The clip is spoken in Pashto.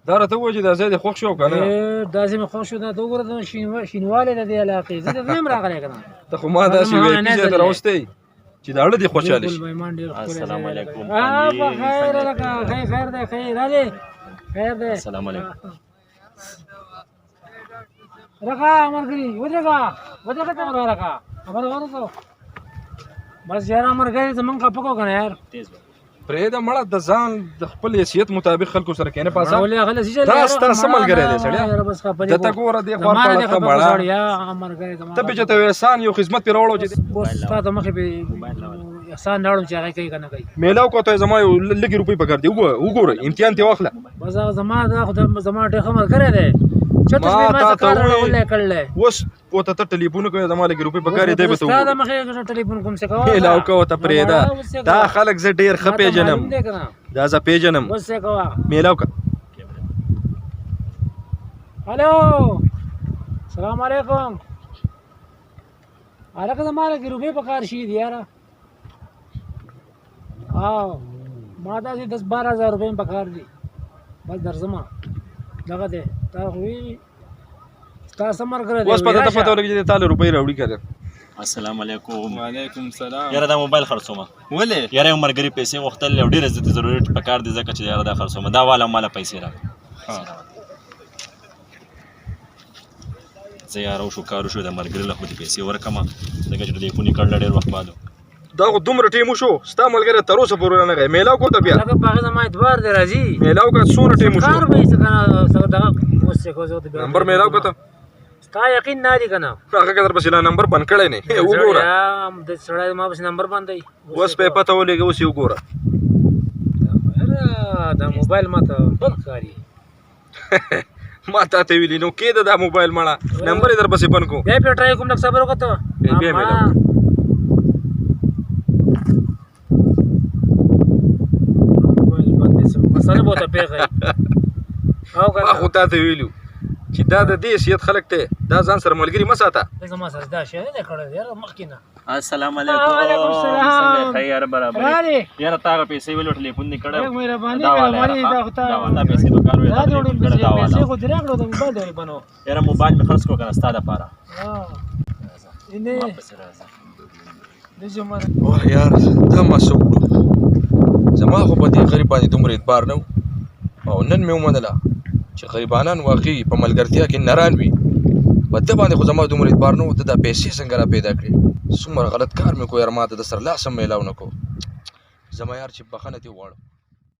دا راته ووایه چې دا ځای دې خوښ شو او که نه؟ ډېر داسې مې خوښ شو، دا ته وګوره دا شینوالی د دې علاقې، زه د نه یم راغلی که نه. ته خو ما داسې زما وي پی نه ځای ته ځل دی. راوستی چې دا اړه دې خوشحاله شي. بالکل مېمان ډېر ښکلی ځای السلام دی. علیکم. په خیر لکه خیر، خیر دی، خیر راځې، خیر دی. السلام علیکم. رکا مرګري ودرګه ودرګه ته ورکا خبر ورسو. بس یار مرګري زمونږ خپه کو کنه یار. تیز پرېږده مړه، د ځان د خپل حیثیت مطابق خلکو سره کښېنه پاسه. ولې هغه لسی دا ستا څه ملګری دی سړیه؟ ده ته ګوره دې خوار پړه ته مړه ته پې چې ته احسان یو خدمت پرې راوړو چې اوس ستا د مخې پې احسان راوړم چې هغه کوي که نه کوي. میلاو کو ته زما یو لږې روپۍ پکار دي، وګوره وګوره امتحان ترې واخله. بس هغه زما دا خو زما ډېر ښه ملګری دی، چېرته چې ما ما تا څه ته کار وویل. راوړلی کړلی. اوس ورته ته ټلیفون وکړه، زما لږې روپۍ پکار دي، دی به ته ستا د وګوري. مخې ټلیفون کوم څه کوه. میلاو کوه ته، پرېږده دا خلک زه ډېر ښه پېژنم، دا زه پېژنم. اوس څه کوه؟ میلاو که. هلو السلام علیکم. هلکه زما لږې روپۍ په کار شي دي یاره. او ما داسې 10 12 هزار روپۍ مې په کار دي، بس درځمه. دغه دی تا خو ویلي ستا څه ملګری دی. اوس پته ته راشه. پته ولګي چې تا له روپۍ راوړي که نه. السلام علیکم. وعلیکم السلام. یاره دا موبایل خرڅومه. ولې؟ یاره یو ملګري پیسې غوښتل او ډېر زیات ضروري پکار دی، ځکه چې یاره دا خرڅومه، دا والا ماله پیسې راکړه. زه یاره وشو کار وشو، د ملګري له خو دې پیسې ورکړم، ځکه چې ټلیفون یې کړل ډېر وخت بعد. دا خو دومره ټیم وشو، ستا ملګری تر اوسه پورې رانغی. میلاو کو ته بیا. لکه په هغه زما اعتبار دی، راځي. میلاو که، څومره ټیم وشو؟ کار به یې څه که نه څه دغه اوس څه کوه، زه ورته بیا نمبر میلاو که ته. ستا یقین نه دی که نه؟ هغه که درپسې لا نمبر بند کړی نه، وګوره. د سړی ما پسې نمبر باندې اوس په پته ولګي، اوس یې وګوره. یاره دا موبایل ما ته بد ښکاري. ما تا ته ویلي نو کېده دا موبایل مړه نمبر یې درپسې بند کو. بیا پې ټرای کوم، لږ صبر وکړه ته. بیا میلاو. موبایل باندې څه مسله به ورته پېښه وي. او که ما خو تا ته ویلو چې دا د دې حیثیت خلک دی، دا ځان سره ملګري مه ساته. زما سره دا شی نه دی کړی یاره مخکې نه. السلام علیکم. وعلیکم السلام. څنګه یې؟ ښه یاره برابر یې. راغلی. یاره تا هغه پیسې ولې ټلیفون دې کړی؟ لږ مهرباني، دا والا مهرباني، یاره، دا خو تا دا والا پیسې په کار وې، دا دا دې وړم ټلیفون کړی، دا پیسې والا. خو دې راکړو، د موبایل دې بنو. یاره موبایل مې خرڅ کړو که نه ستا دپاره. اینه ما پسې راځه. دې مر. واه یار دا ما څه وکړو؟ زما خو په دې غریب باندې دومره اعتبار نه و، او نن مې ومنله چې غریبانان واقعي په ملګرتیا کې نران وي. په ده باندې خو زما دومره اعتبار نه و، ده دا پیسې څنګه را پیدا کړې؟ څومره غلط کار مې کو یار، ما ته د سره لاس هم میلاو نه کو. زما یار چې بخښنه ترې وغواړم.